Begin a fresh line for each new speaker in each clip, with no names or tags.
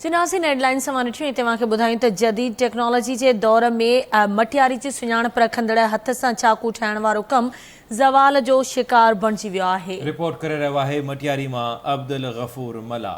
سناسين headlines اوهان ڏٺيون ۽ توهان کي ٻڌايون ته جديد ٽيڪنالاجي جي دور ۾ مٽياري جي سڃاڻپ رکندڙ هٿ سان چاقو ٺاهڻ وارو ڪم زوال جو شڪار بڻجي ويو آهي.
رپورٽ ڪري رهيو آهي مٽياري مان عبدالغفور ملاح.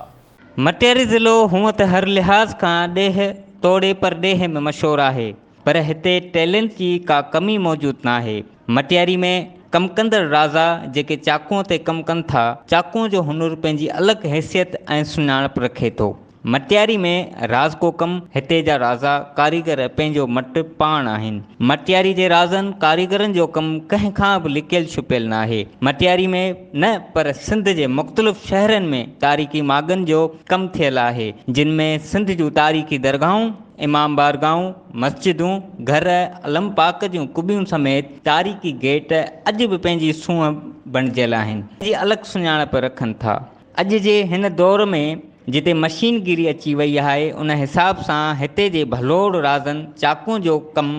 مٽياري ضلعو هونء ته هر لحاظ کان ڏيهه توڙي پرڏيهه ۾ مشهور آهي پر هتي ٽيلنٽ جي ڪا ڪمي موجود ناهي. مٽياري ۾ ڪم ڪندڙ رازا جيڪي چاقونء تي ڪم ڪن ٿا، چاقونء جو هنر پنهنجي الڳ حيثيت ۽ سڃاڻپ رکي ٿو. مٽياري ۾ رازڪو ڪم، هتي جا رازا ڪاريگر پنهنجو مٽ پاڻ آهن. مٽياري جي رازن ڪاريگرن جو ڪم ڪنهن کان به لڪيل ڇپيل ناهي. مٽياري ۾ نه پر سنڌ جي مختلف شهرن ۾ تاريخي ماڳن جو ڪم ٿيل آهي، جن ۾ سنڌ جون تاريخي درگاهون، امام بارگاهون، مسجدون، گهر، علم پاڪ جون قبيون سميت تاريخي گيٽ اڄ به پنهنجي سونهن بڻجيل آهن. جي الڳ سڃاڻپ رکن ٿا. اڄ جي هن دور ۾ جتي مشين گيري اچي وئي آهي ان حساب سان هتي جي ڀلوڙ رازن چاقون جو ڪم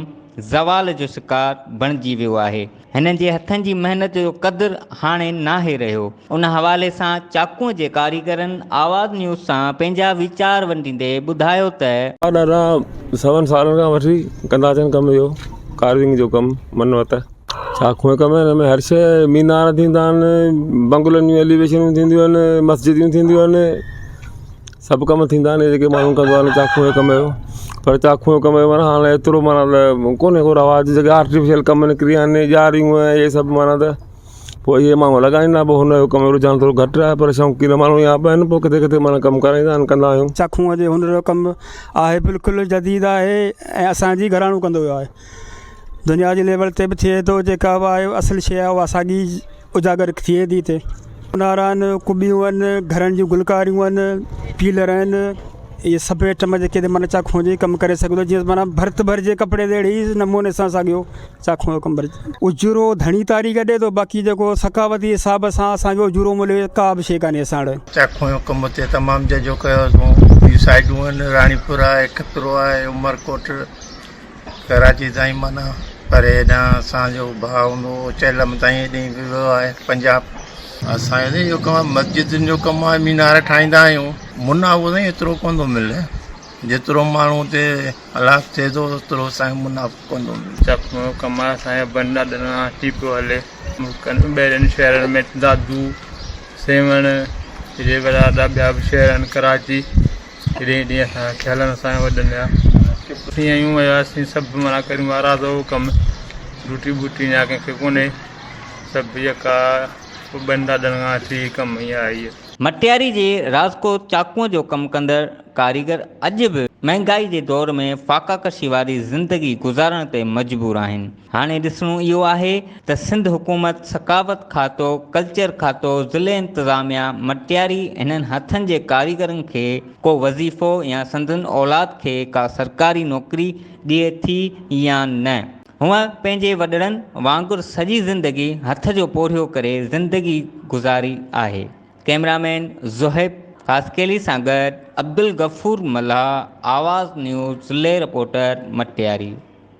زوال جو شڪار بڻجي ويو آهي. هنن جي هٿن جي محنت جو قدر هاڻي ناهي رهيو. ان حوالي سان چاقون جي ڪاريگرن آواز نيوز سان پنهنجا ويچار ونڊيندي ٻڌايو ته.
ڏاڏا سون سالن کان وٺي ڪندا اچن ڪم اهو ڪارونگ جو ڪم منوت. ڇا کوهه ڪم آهن ۾ هر شيء مينار ٿيندا آهن بنگلن جون ايليويشنون ٿينديون آهن مسجدون ٿينديون آهن سڀ ڪم ٿيندا آهن جيڪي ماڻهو ڪندو آهي ڇا کوهه ڪم جو پر ڇا کوهه ڪم جو معنيٰ هاڻي ايترو معنيٰ ڪونهي ڪو رواج جيڪي آرٽيفيشل ڪم نڪري ويا آهن ڄاريون ۽ اهي سڀ معنيٰ ته پوء اهي ماڻهو لڳائيندا پوء هن جو ڪم رجحان ٿورو گهٽ آهي پر شوقين ماڻهو يا به آهن پوء ڪٿي ڪٿي معنيٰ ڪم ڪرائيندا آهن ڪندا آهيون.
چاقوء جي هنر جو ڪم آهي بلڪل جديد آهي ۽ اسان جي گهراڻو ڪندو ويو آهي. دنيا جي ليول تي به ٿئي ٿو جيڪا به آهي اصل شيء آهي اها ساڳي اجاگر ٿئي ٿي هتي منارا آهن قبيون آهن گهرن جون گلڪاريون آهن پيلر آهن اهي سڀ آئٽم جيڪي معنيٰ چاقون جي ڪم ڪري سگهندو جيئن معنيٰ ڀرت ڀرجي ڪپڙي تي اهڙي ئي نموني سان ساڳيو چاقون جو ڪم ڀرجي اجورو ڌڻي تاريخ ڏي ٿو باقي جيڪو ثقافتي حساب سان اسانکي اجورو ملي ڪا به شيء ڪانهي اسان وٽ.
چاقون جو ڪم هتي تمام جهجهو ڪيو اٿئون ٻيون سائيڊون آهن راڻيپور آهي کترو آهي عمرڪوٽ ڪراچي تائين معنيٰ پر هيڏانهن اسان جو ڀاء هوندو هو چهلم تائين هيڏي به ويو آهي پنجاب. اسان جو اهو ڪم آهي مسجدن جو ڪم آهي مينار ٺاهيندا آهيون منافعو سائين ايترو ڪونه ٿو ملي جيترو ماڻهو تي هلاک ٿئي ٿو اوترو اسان کي منافعو ڪونه ٿو ملي.
چڪمو جو ڪم آهي اسان جي ابن ڏاڏن کان اچي پيو هلي ملڪن ٻاهرين شهرن ۾ دادو سيوهڻ هيڏي وڏا وڏا ٻيا به شهر آهن ڪراچي هيڏي هيڏي اسان کي هلڻ اسان جي وڏن جا اسين آهيون يا اسين سڀ معنيٰ ڪريون وارا ته اهو ڪم ڊيوٽي ٻوٽي يا ڪنهن کي ڪونهي سڀ يڪا ابن ڏاڏن کان اچي هي ڪم هي آهي.
مٽياري جي رازڪو چاقونء جو ڪم ڪندڙ ڪاريگر اڄ به مهنگائي جي دور ۾ فاقا ڪشي واري زندگي گذارڻ تي مجبور آهن. هاڻي ڏسڻو اهو آهي ته سنڌ حڪومت، ثقافت کاتو، ڪلچر کاتو، ضلعي انتظاميا مٽياري هنن هٿن جي ڪاريگرن کي ڪو وظيفو يا سندن اولاد کي ڪا سرڪاري نوڪري ڏئي ٿي يا نه. هونء پنهنجي وڏڙن وانگر سڄي زندگي هٿ جو پورهيو ڪري زندگي گذاري آهي. ڪئميرا مين زوهيب خاصخيلي سان گڏ عبدالغفور ملاح، آواز نيوز، ضلعي رپورٽر مٽياري.